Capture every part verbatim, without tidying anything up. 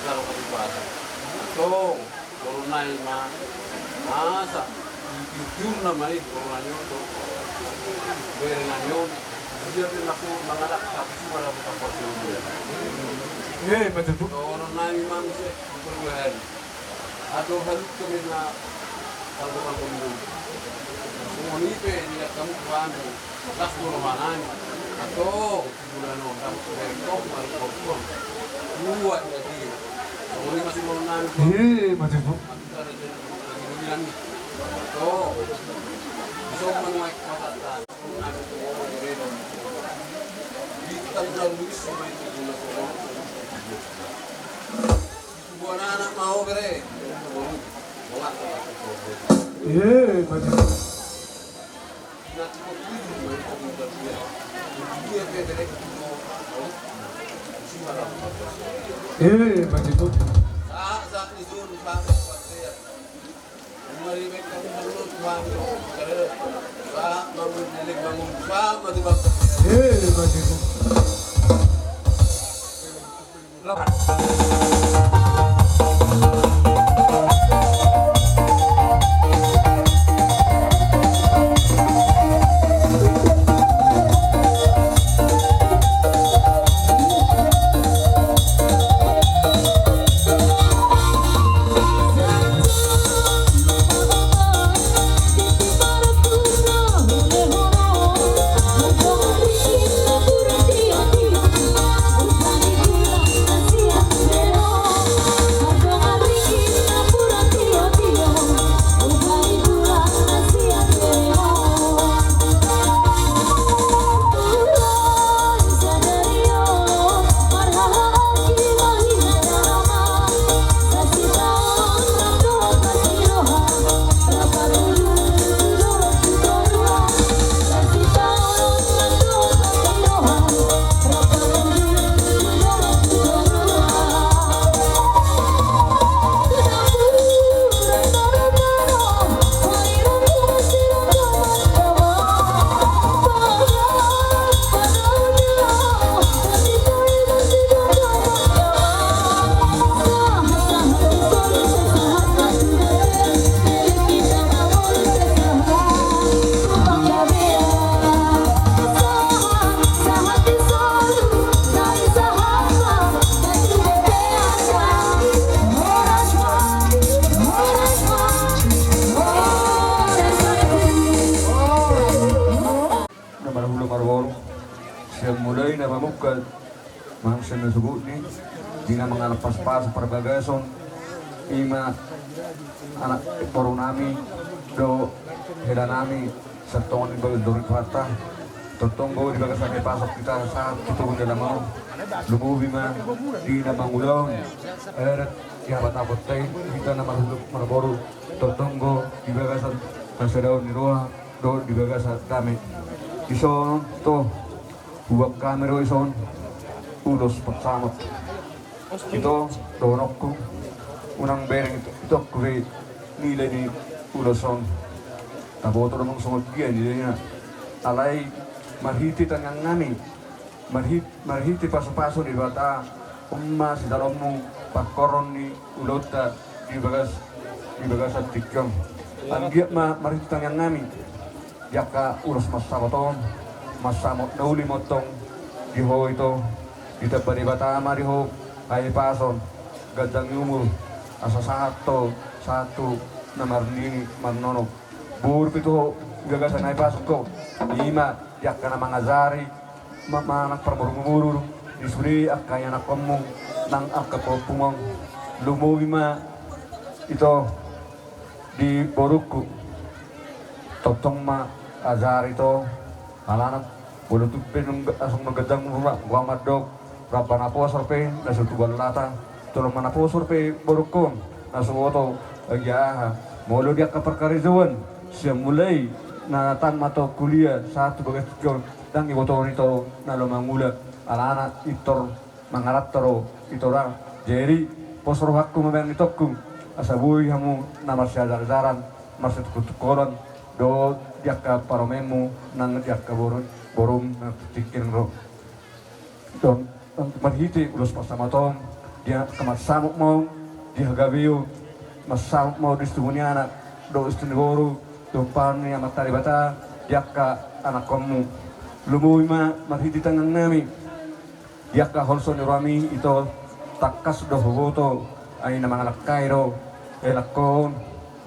Taro kasih pasa. Tong, corona i ma. Masa, tiur-tiur nama i, corona i on, tong. Bere nami on. Dia pernah aku mangalak, tapi cuma dapat apa sih. Eh, betul tuh. Corona i ma, mesti, perlu hari. Atau halut kami na tanggo-tanggo dulu. Songon i pe niat hamu tu hami, las do rohanami. Atau bulan on, hamu tu dari kau, mari kau, kau. Dua dia dia. Songon i masih mau nami. Iya, masih mau. Masih ada jadi lagi dulu nami. Atau bisa menuai kekuatan. Di tanggal dua puluh sembilan. Eh, maju. Eh, maju. Eh, maju. Na marhula marboru, sian mulai na mamungka, manang sian na subut ni, Di na mangalap paspas parbagason, ima anak boru nami dohot hela nami, satongon di bagas dori kuarta, tongtong do di bagasan na pasok hita sahat tu togu ni alaman on. Lumobi ma di na mangulahon adat di habatahonta i, hita na marhuluk marboru, tongtong do di bagasan hasadaon ni roha dohot di bagasan dame. Dison do huboan hami do dison ulos pansamot. Ito dohononku, unang bereng ito, itongku be nilai ni ulos on. Taboto do amang songon dia nilaina. Alai marhite tangiang nami, marhit-, marhite pasupasu ni Debata, on ma sijaloonmu pangkorhon ni ulaonta di bagas, di bagasan tingki on. Anggiat ma marhite tangiang nami di angka ulos pansamot on, pansamot na uli ma antong di ho ito, ditamba Debata ma di ho hahipason, ganjang ni umur, asa sahat ho sahat tu na marnini marnono. Boru pe tu ho di bagasan hahipason ho, ima di angka na mangajari, ma-, manang parmurumuru di sude angka ianakkonmu nang angka pahompu ma on. Lumobi ma ito di borungku. Tongtong ma ajari ito, alana molo tung pe nunga, asa nunga ganjang umur, nunga mandok, ramba naposor pe na so tubu lata, tolong ma naposor pe borungkon na so boto agia aha. Molo di angka parkarejoan, sian mulai na tamat ho kuliah sahat tu bagas tingki on, ndang diboto ito na laho mangula, alana pintor mangaranto do ito da. Jadi pos rohangku ma bahen itongku, asa boi hamu na marsiajarajaran, marsitungkoltungkolan dohot di angka parumaenmu nang di angka boru, borum na tingki on ro. Don, don marhite ulos pansamot on, di angka marsamot ma on di hagabeon, marsamot ma on di situbu ni anak dohot situbu ni boru, tumpahon ni Amanta Debata di angka anakkonmu. Lumobi ma marhite tangiang nami di angka holso ni rohami ito, tangkas do huboto, ai na mangalangkai do helangkon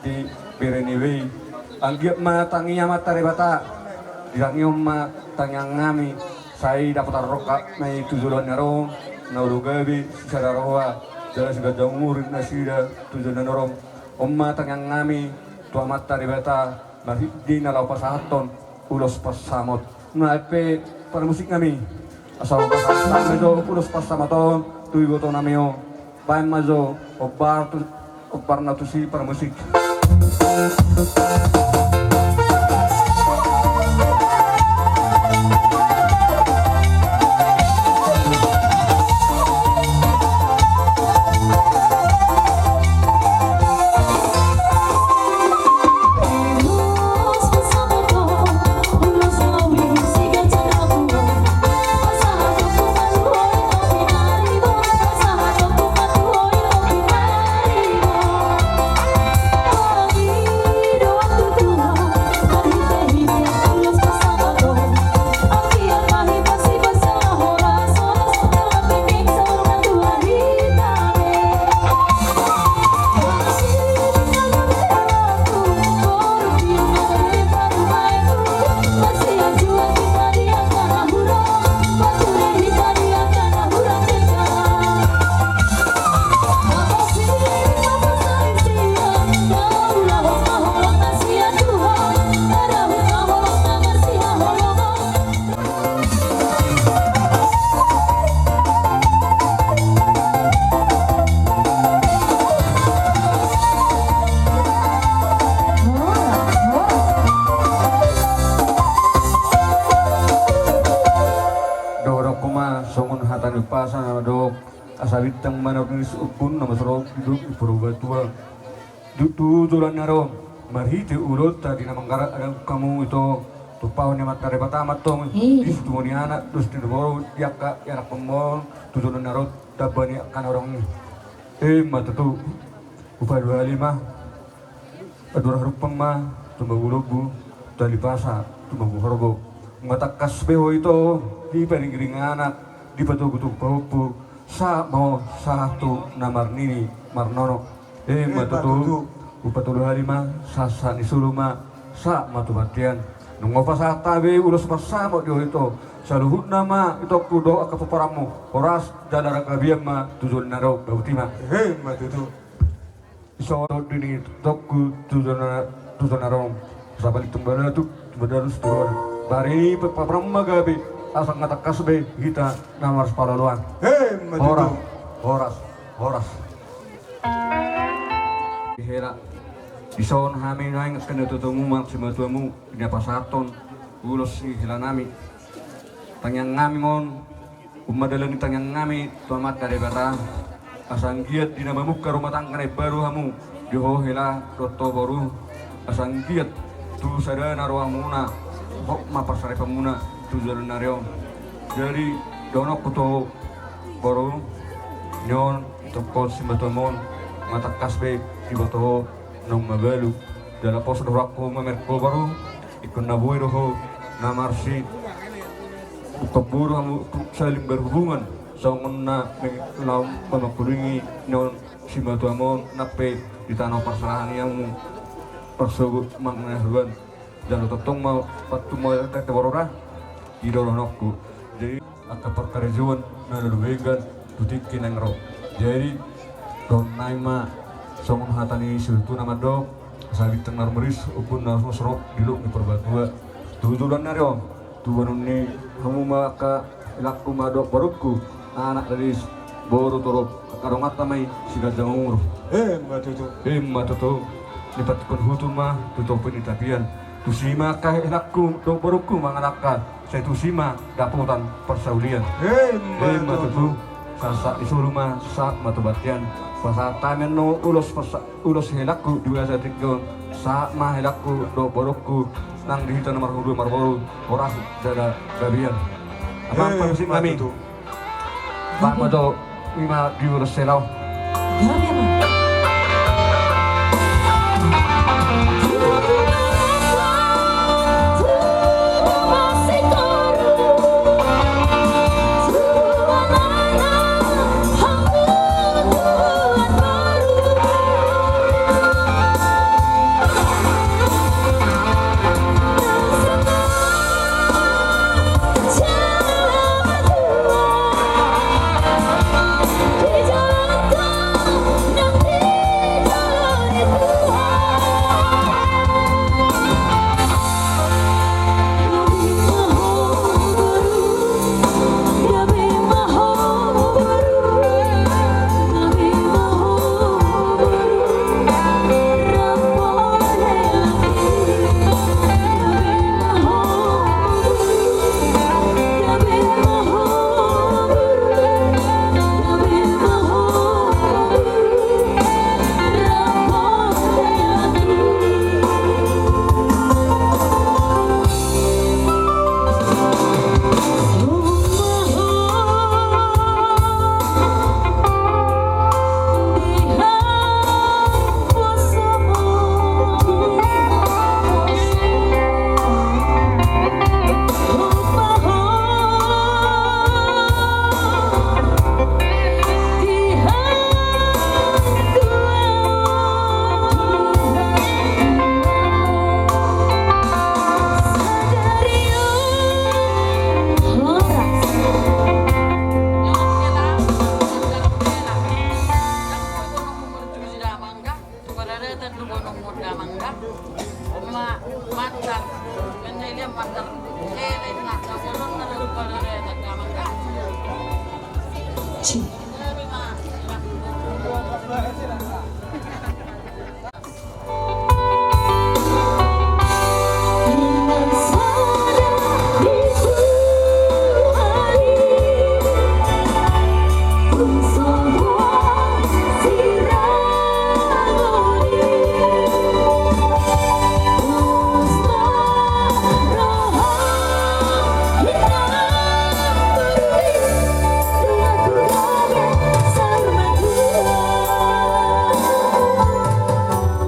di bere ni be i. Anggiat ma tangi Amanta Debata, ditangihon ma tangiang nami, sai dapotan rongkap ma i tu joloan ni ari on, na olo gabe sisada roha jala siganjang umur nasida tu joloan ni ari on. On ma tangiang nami tu Amanta Debata, marhite na laho pasahathon ulos pansamot. Nunga pe parmusik nami, asa hupasahat ma jo ulos pansamot on tu iboto nami on. Bahen ma jo ombar tu, ombarna tusi parmusik. Dohononku ma songon hata ni umpasa na mandok, asa bintang ma na uli ni ombun na masoro di Purbatua. Tu, tu joloan ni ari on, marhite ulaonta di na manggarar adat hamu ito, tumpahon ni Amanta Debata ma antong di situbu ni anak dohot situbu ni boru, di angka ianakkon on tu joloan ni ari on, tamba ni angka na hurang i. Ima tutu, hupaduahali ma, andor harumpang ma tumanggu lombu, tali pasa tumanggu horbo. Nunga tangkas be ho ito diparingiring anak, dipatogutogu pahompu, sahat ma ho sahat tu na marnini marnono. Ima tutu, hupatoluhali ma, sahatsahat ni solu ma, sahat ma tu bontean. Nunga hupasahat hami ulos pansamot di ho ito. Saluhutna ma itongku dohot angka pomparanmu. Horas jala gabe ma tu joloan ni ari on, botima. Emma tutu. Dison do ni itongku tu joloan, tu joloan ni ari on. Sabalintong balatuk, tu madalus tu roda. Bari pe paparan ma gabe, asa nunga tangkas be hita na marsipaoloan. Emma tutu. Horas, horas, horas. Hela. Dison hami naeng angka natuatuamu, manang simatuamu, na pasahathon ulos ni helanami. Tangiangnami ma on, ummadalani tangiangnami tu Amanta Debata, asa anggiat di na mamungka rumah tangga na imbaru hamu, di ho hela dohot ho boru, asa anggiat tu sadana rohamuna, hot ma parsaripeonmuna tu joloan ni ari on. Jadi, dohononku tu ho boru, nion, itongkon simatuam on, nunga tangkas be diboto ho naung mabalu. Jala pos do rohangku mamereng ho boru, ingkon na boi do ho na marsi, ingkon boi do hamu saling berhubungan songon na me-, na mamangkulingi nion simatuam on, nang pe di tano parserahan i hamu parsogot manang na haruan. Jala tongtong ma patungmau te boru ra, i do dohononku. Jadi angka parkarejoan na lolo denggan tu tingki naeng ro. Jadi dohononnami ma songon hata ni situtu na mandok: Asa bintang na rumiris, ombun na ruas ro di dolok ni Purbatua. Tu joloan ni ari on, tubu ni hamu ma angka helangku ma dohot borungku, anak dadis, boru torop, angka donganta ma i siganjang umur. Emma tutu. Emma tutu. Nipantikhon hutu ma tu topi ni tapian. Tusi ma angka helangku dohot borungku mangalangka, sai tusi ma dapotan parsaulian. Emma tutu. Sahat-sahat ni solu ma, sahat ma tu bontean. Pasahat hami annon ulos pasa-, ulos helangku di bagasan tingki on. Sahat ma helangku dohot borungku nang di hita na marhula marboru, horas jala gabe. Amang, pamusiknami. Emma tutu. Baen ma jo, ima di ulos hela on.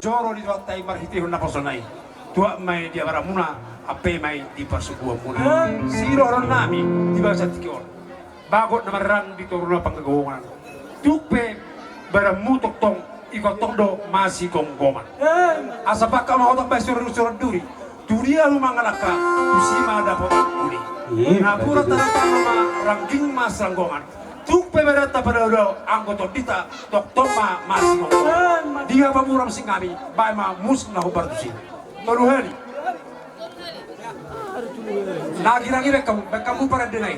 Joro ni Tuhanta i marhitehon naposona i. Tuat ma i di abaramuna, ampe ma i di parsubuanmuna. Sidohononnami di bagasan tingki on. Bagot na marrang di toru na panggonggoman. Tung pe badanmu tongtong, ingkon tong do masigomgoman. Asa pangkat ma hotang bahen surat duri. Tudia hamu mangalangka, tusi ma dapotan uli. Napuran tanda tangan ma, rangging ma salanggongan. Tung pe berenta padao-dao, anggo tondinta tongtong ma masingkop. Dia pamuram singami, baen ma musik na hombar tusi. Tolu hali. Na gira-gira hamu, baen hamu parende nai.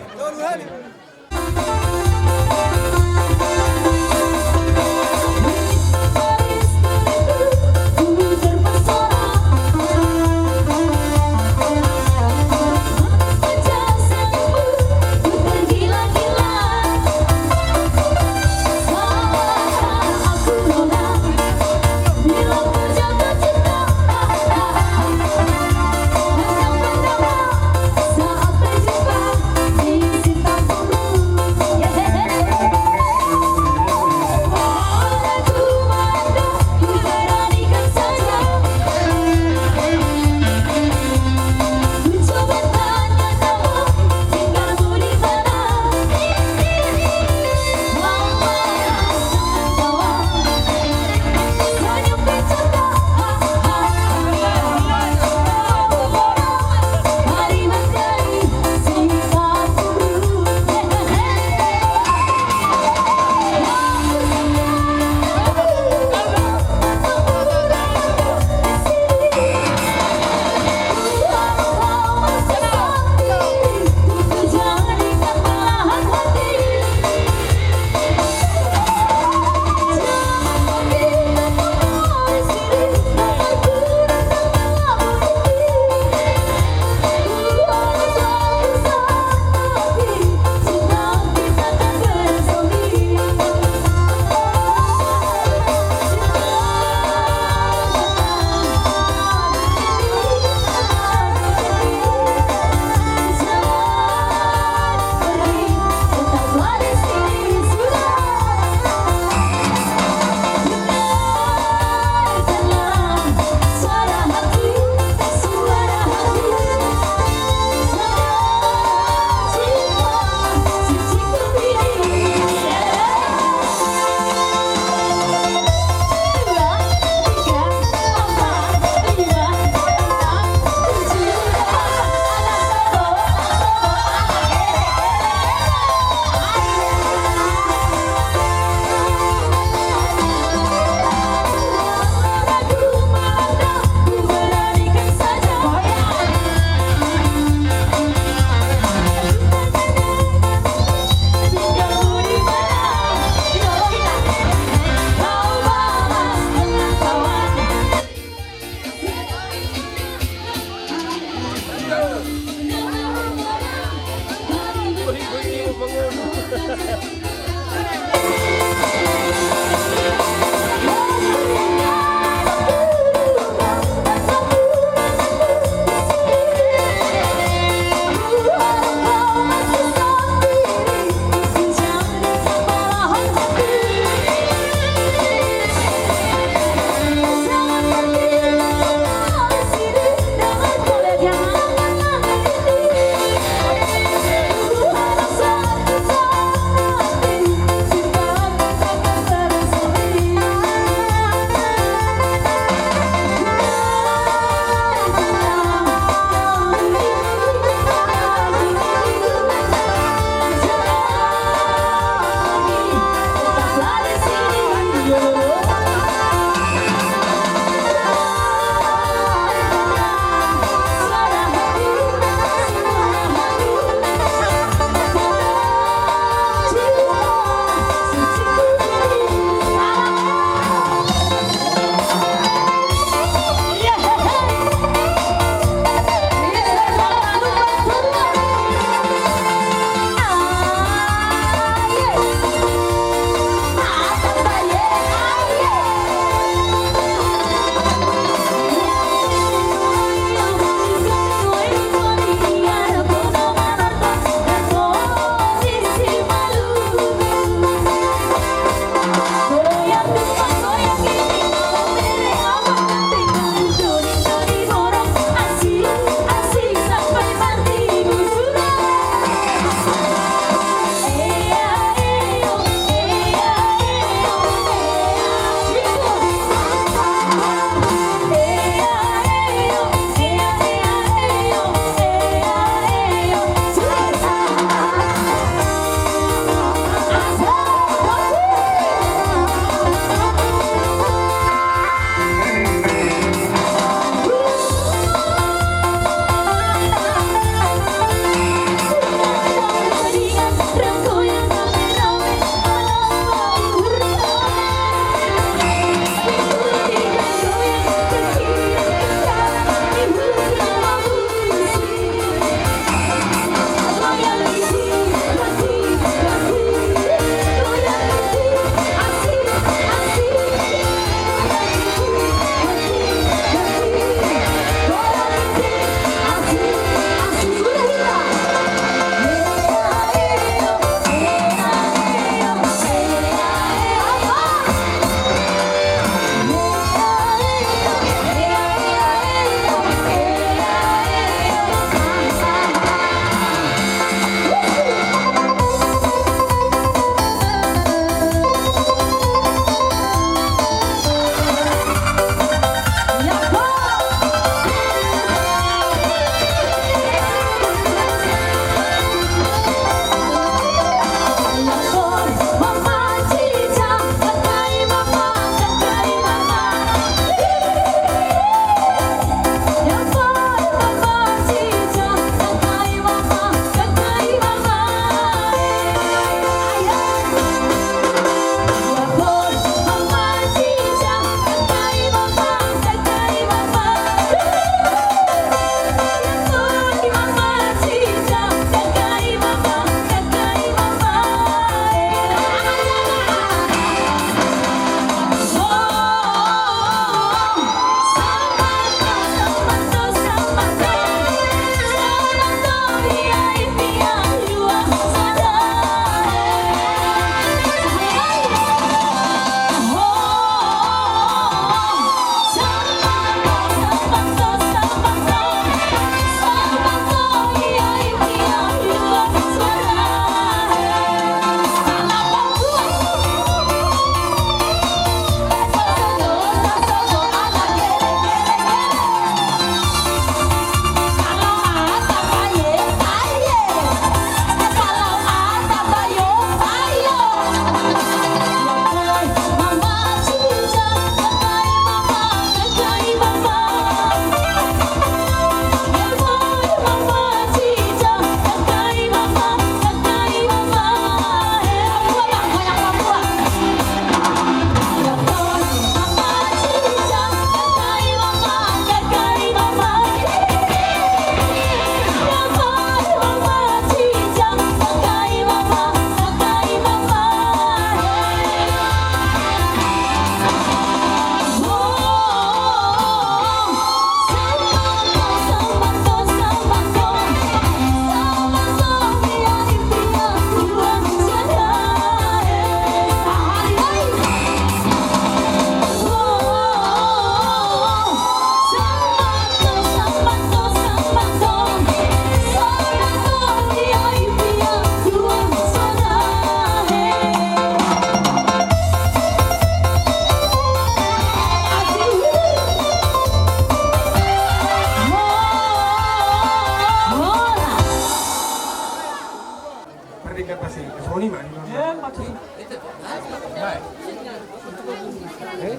Eh?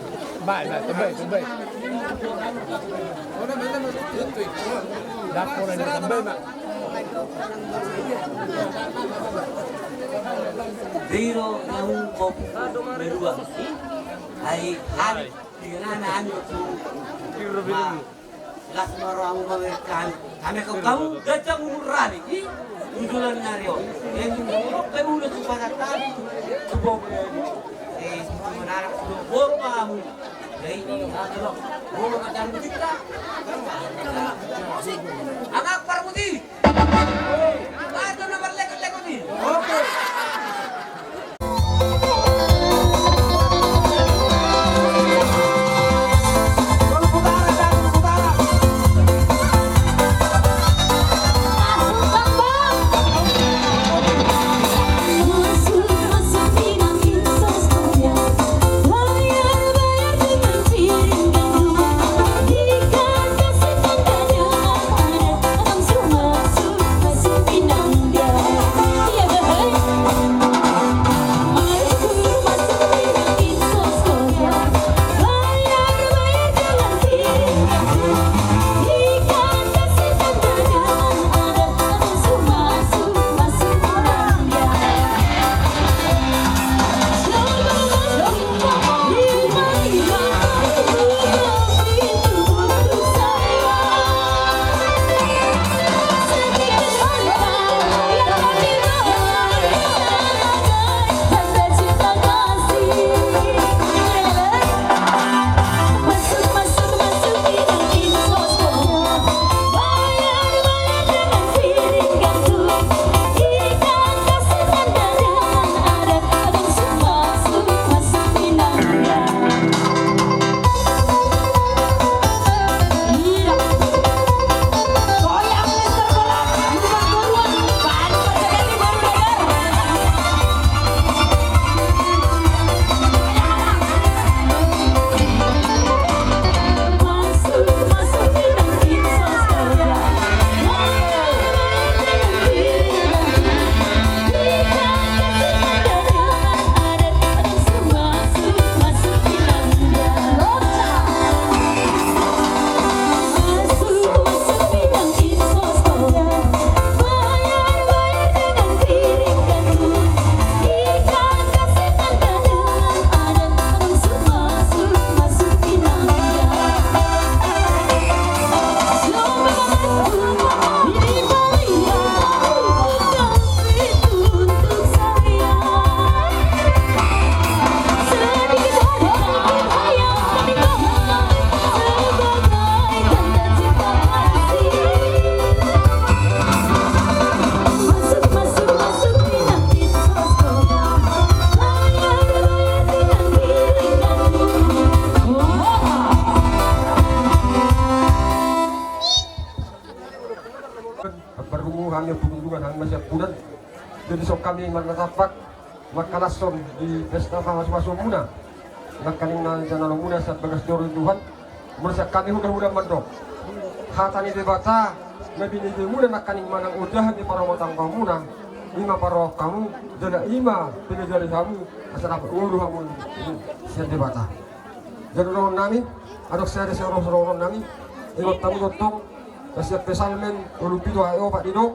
Baik, baik, terbaik, terbaik. Dapur ini terbaik, Mak. Biro naung bopu merua. Hai, hai. Dengan anak tu. Las ma rohamu mamereng hami. Hami angka hamu ganjang umur hami. Di joloan ni ari on. Jadi umur pe ulos tu pasahat hami. Tu boru. Eh, tu anak, tu boru ma hamu. Jadi, boru ma hamu kita. Anak parmuti. Anak parmuti. Parhungu hami, Ompu Junjungan, hami ma siampudan. Jadi songon hami marnatampak mangkalashon di pesta pamasumasuonmuna nangkaning na jinalomuna sian bagas joro ni Tuhan. Molo sian hami hulahula mandok, hata ni Debata na binege muna nangkaning manang ojahan ni parrumatanggaonmuna, i ma parrohahon hamu jala i ma pinajari hamu asa dapot ngolu hamu sian Debata. Jadi dohonon nami, adong sada sian dohonon nami, ingot hamu do tong, na sian Psalmen tolu pitu ayat opat didok,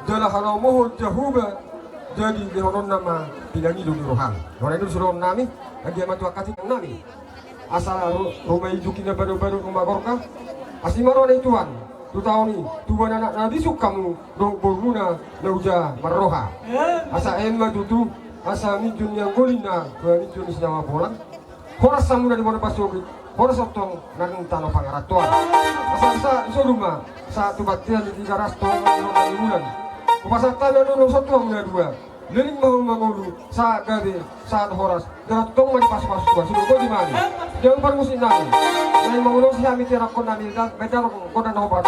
jala halomohon Jahowa jadi lehononna ma pinangido ni roham. Dohonon i do sidohonon nami, anggiat ma tu angka tingki nami. Asa ro-, ruma ijuk i na badobado, ruma gorga. Asi ma roha ni Tuhan tu taon i, tubuan anak na bisuk hamu dohot borumuna na uja marroha. Asa eme ma tutu, asa minjur ni anggolina tu minjur ni sinawa bolan. Horas hamuna di bona pasogit, horas tongtong na di tano pangarantoan. Asa, asa, solu ma sahat tu bontean di Tigaras, tongtong di Ronda ni Bulan. Hupasahat hami annon horas tu hamuna dua. Leleng ma hamu mangolu, sahat gabe, sahat horas. Jala tongtong ma dipasupasu Tuhan. Songon i do di hami. Jala parmusik nami, naeng mangulosi hami, tiarangkon nami, baen damang gondang na hombar.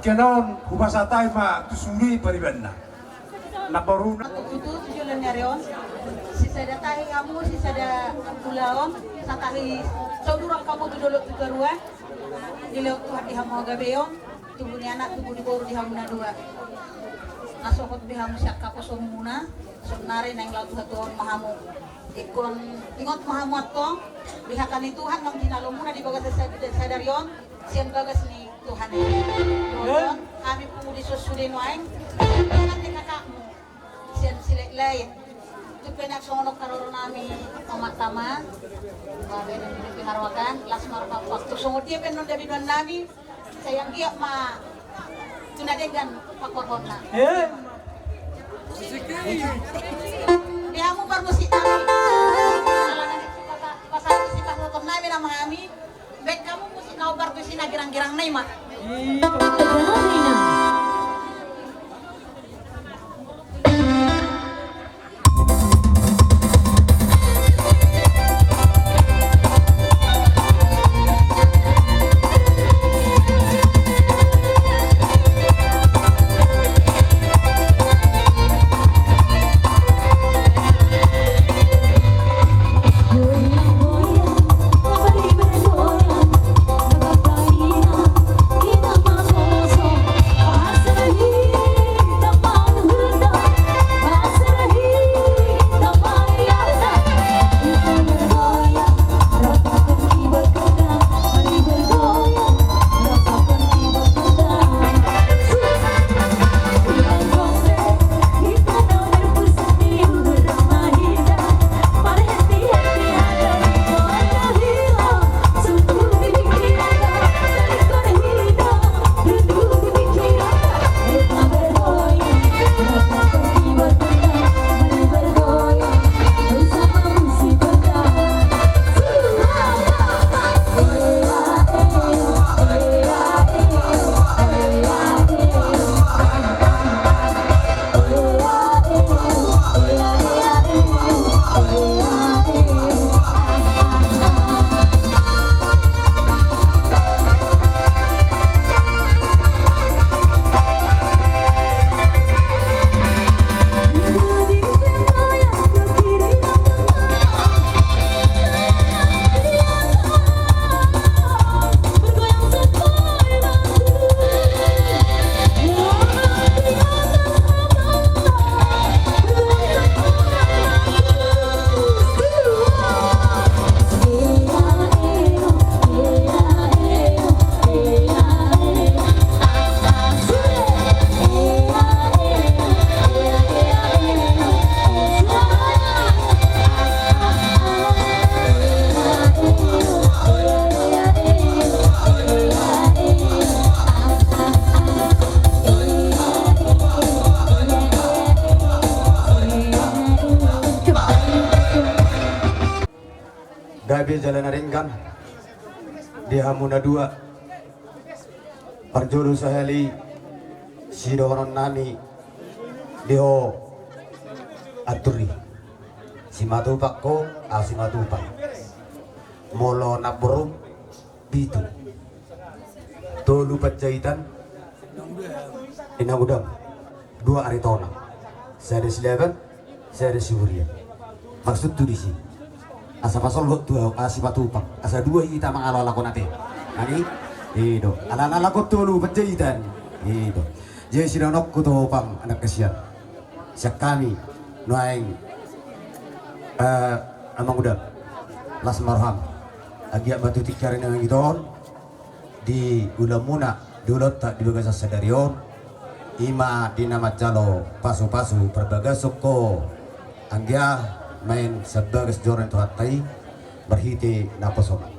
Sian on hupasahat hami ma tu sude paribanna. Namboruna. Tutu tu joloan ni ari on. Sisada tahi hamu, sisada ulaon, satahi sodurak hamu tu dolok tu toruan. Dilehon Tuhan di hamu hagabeon, tubu ni anak, tubu ni boru di hamu na dua. Na sohot be hamu sian haposoonmuna, saonari naeng laho tu hatuaon ma hamu. Ingkon ingot ma hamu antong, di hata ni Tuhan naung jinalomuna di bagasan sad-, sadari on, sian bagas ni Tuhan i. Dohot hami pungu di son sude nuaeng, di tangan ni kakakmu, sian Silaitlain. Tung pe nang songon on haroro nami, omak tama, babe nang di Haroakan, las marhampang. Tung songon dia pe annon dapotan nami, sai anggiat ma tu na denggan pangkorhonna. Eh. Di hamu parmusik nami. Ala na di sipasa-, sipasa-, sipasahatan nami nama hami. Baen hamu musik na ombar tusi na girang-girang na i ma. Gabe jala na denggan di hamu na dua. Parjolo sahali sidohonon nami di ho, Anturi. Simatupang ho, ah, Simatupang. Molo namborum, pitu. Tolu Panjaitan, Inang Udam. Dua Aritonang. Sada Silaban, sada Siburian. Maksudhu disi, asa pasolhot tu ahu, ah, Simatupang. Asa dua hita mangalaho lakon ate. Nani? I do. Ala na lakon tolu Panjaitan. I do. Jadi sidohononku tu ho, Pang, anak kasian. Sian hami nuaeng, eh, Amang Udam, las ma roham. Anggiat ma tu tingki ari na mangihut on, di ulaonmuna, di ulaonta di bagasan sadari on, i ma di na manjalo pasupasu parbagason ho, anggiat ma i sian bagas joro ni Tuhanta i, marhite naposona.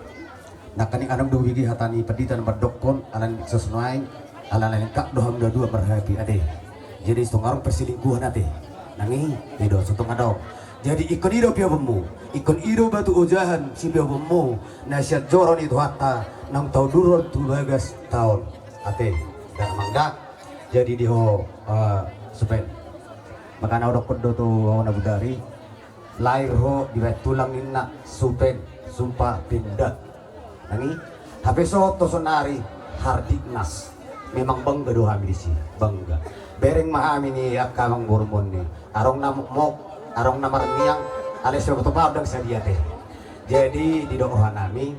Nangkaning adong do hubege hata ni pandita na mandokkon, ala ni sos nuaeng, ala na lengkap do hamu na dua marhahape ate. Jadi so tung adong perselingkuhan ate. Nang i, i do, so tung adong. Jadi ingkon i do piopunmu, ingkon i do batu ojahan sipiopunmu, na sian joro ni Tuhanta, naung taunduron tu bagas taon. Ate, dak mangga. Jadi di ho, eh, Supen. Makana hudokkon do tu ho na bodari. Lahir ho dibahen tulang ninna, Supen, sumpah pinda. Nang i, hape sohot ho sonari, Hardiknas. Memang bangga do hami disi, bangga. Bereng ma hami ni angka amangboru on ni. Adong na mokmok, adong na marniang, alai siboto pa ndang sadia te. Jadi didok rohanami,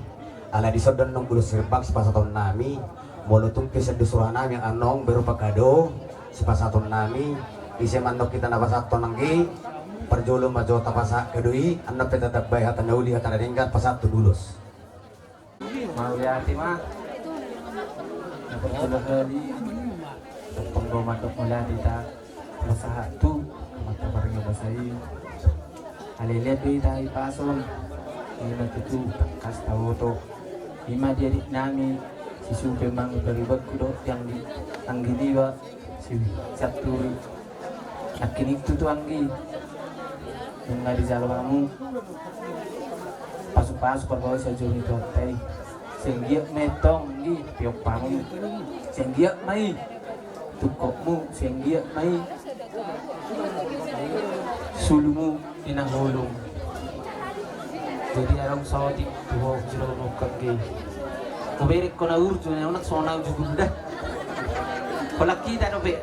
ala dison do annon ulos sirbang sipasahatonnami, molo tung pe sian dos rohanami annon berupa kado sipasahatonnami, ise ma annon hita na pasahathon anggi, parjolo ma jo tapasahat kado i, annon pe tatambai hata na uli hata na denggan pasahat tu ulos. Mauliate ma. Na parjolo hali. Tongtong do mandok mauliate hita. Pasahat tu. Mata parnga basa i. Alele tu hita i pason. Ima tutu tangkas taboto. Ima di adik nami. Si Supe mangi paribanku do. Yang di anggi niba. Si Saturi. Nangkining tutu anggi. Nunga dijalo hamu. Pasu-pasu parbaoa sajo ni Tuhanta i. Senggiat ma i tong anggi. Piok pamu. Senggiat ma i. Tungkotmu. Senggiat ma i. Sulumu. Inang holong. Jadi adong saotik. Tuho. Jero nukak ge. Koberek kona urju. Nunga sonau jugul da. Kolak kita dope.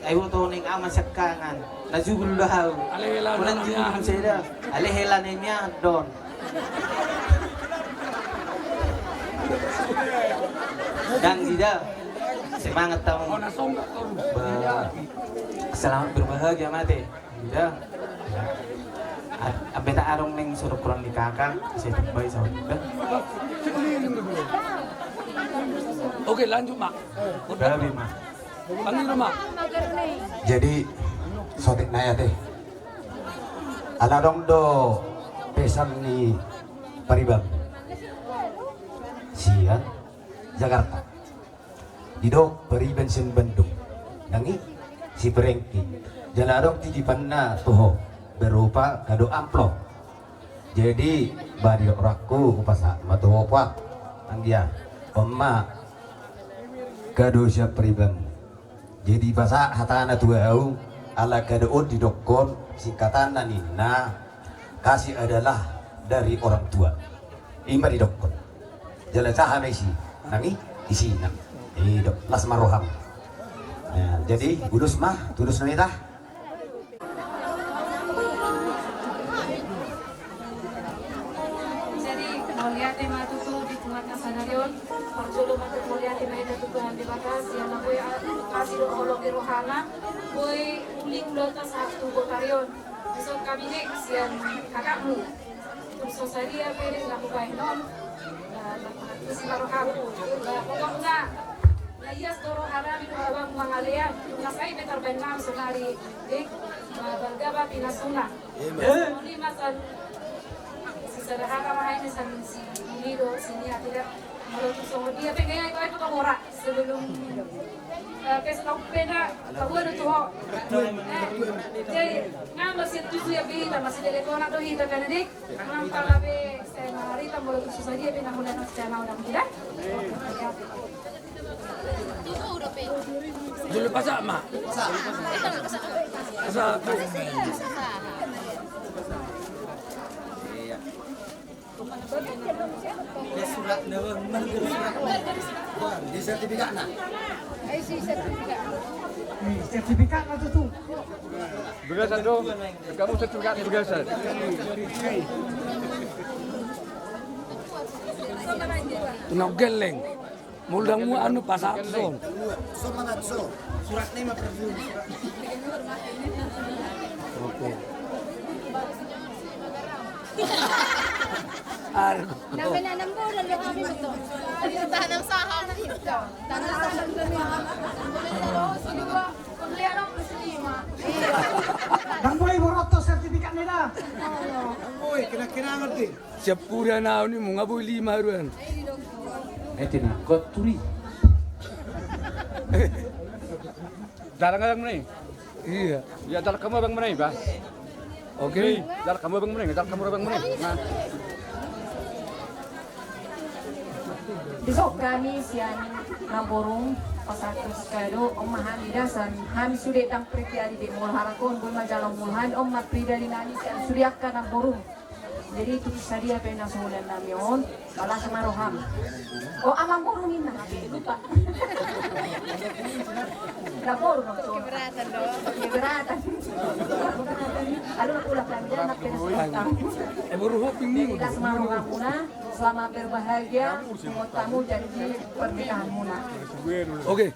Ai boto ning ama siangkangan. Na jugul do hau. Alehela. Ulang jugul do hau. Alehela nemian don. Dang dida. Semangat tamu. Ba. Selamat berbahagia mate. Dida. Ambeta arung ning suruh kurang di kakak. Saya tambai sama dida. Oke, lanjut, Mak. Babi, Mak. Jadi sotik naya teh. Ala dong do pesan ni Pariban sian Jakarta. Didok Pariban sian Bandung. Nang i si Prengki. Jala adong titipanna tu ho berupa kado amplop. Jadi ba didok rohangku hupasahat ma tu ho puak. Anggia on ma kado sian Pariban. Jadi pasahat hatana tu au, ala kado on didokkon singkatanna ninna, kasih adalah dari orang tua. I ma didokkon. Jala sahat ma isi nami isi nami. I do las ma roham. Jadi ulos ma tulos nami tah. Jadi mauliate ma tutu di tunggak na sadari on. Parjolo ma tutu mauliate ma hita tu Tuhan Debata sian na boi asi dohot holong ni rohana boi uli ulaonta sahat tu botari on. Dison hami nek sian kakakmu. Tung so sadia pe nek na hubahen on. Isi ma roham. Pokokna na ias do rohanami tu halabam mangalean. Na sai pe tarbahen nami sonari. Dik, balga ba pinasuna. Songon i ma san. Sisada hata ma hami san si Nido si Nia tidak. Molo tu songon dia pe gaya itu aja kau borak sebelum pesta upe na kau ada tu ho. Jadi ngan masih tusu ya bi, masih dari kona tu hita kan dik. Ngan pala be saya marita molo tu susah dia pe na mulai nasi channel dan tidak. Julu pasak ma. Pasak. Di sertifikatna. Sertifikatna tutu. Bagasan do. Kamu sertifikatna bagasan. Tenang geleng. Molo dang muat anu pasak son. Surat lima per. Oke. Argo. Tanam saham. Tanam saham. Dang boi borot tu sertifikatna da. Dang boi, kena-kena ngerti. Siap pura naon i munga boi lima ruan. Eh, tinangkot turi. Dalang abang mana i? Iya. Ya, dalang kamu abang mana i, Bang? Oke. Dalang kamu abang mana i? Dalang kamu abang mana i? Nah. Besok kami sian Namboru pasahat kado, on ma hami dasan, hami sude dang preti ari be molo harakon, boi manjalo molo hami, on ma pribadi nami sian sude angka Namboru. Jadi tu sadia pe na so hulan nami on, balas ma roham. O amangboru ninna, lupa. Keberatan do. Keberatan. Aduh, ulah panjang, nak beres utang. Jadi, las ma rohamuna, selamat berbahagia, menurut tamu janji pernikahanmuna. Oke.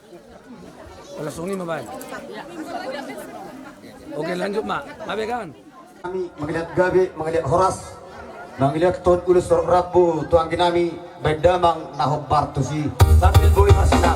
Langsung i ma baen. Oke, lanjut ma. Abe kan. Nami mangaliat gabe, mangaliat horas, mangaliathon ulos rambu tu anggi nami, baen damang na hombar tusi. Sambil boi ma sinang.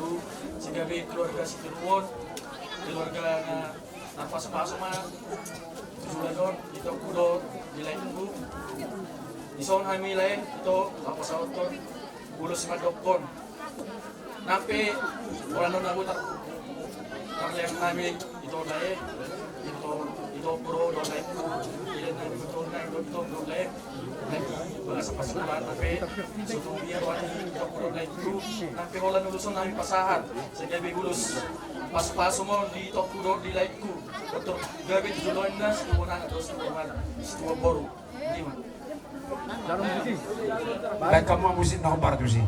Madu, sai gabe keluarga sitiruon, keluarga na, na pasu-pasu ma tu joloan on, di toku dohot di laengku. Dison hami lae, ito, laho pasahathon ulos simandokkon. Nang pe holan on na boi tar, tarlean hami, ito lae, ito, ito pro dohot laengku. Ilen hami betul na, ito, ito pro lae. Nang pe bagasan pasahaton, nang pe so tung dia roha ni ito pro dohot laengku. Nang pe holan ulos on hami pasahat, sai gabe ulos pasu-pasu ma on di toku dohot di laengku. Botor gabe tu joloan na, situan anak dohot situan, situan boru. Baen hamu ma musik na hombar tusi.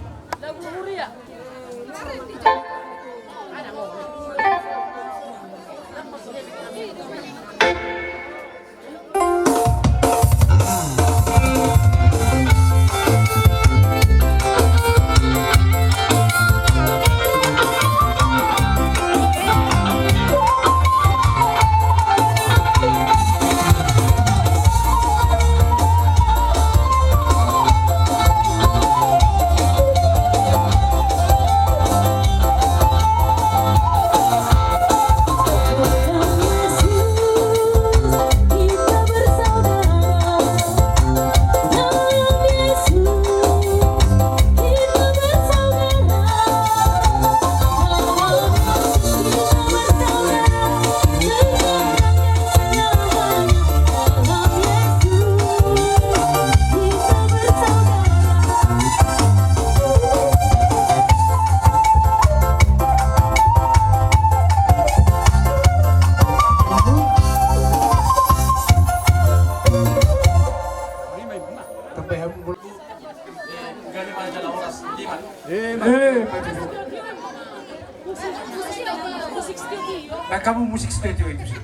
Baen hamu musik studio i tusi.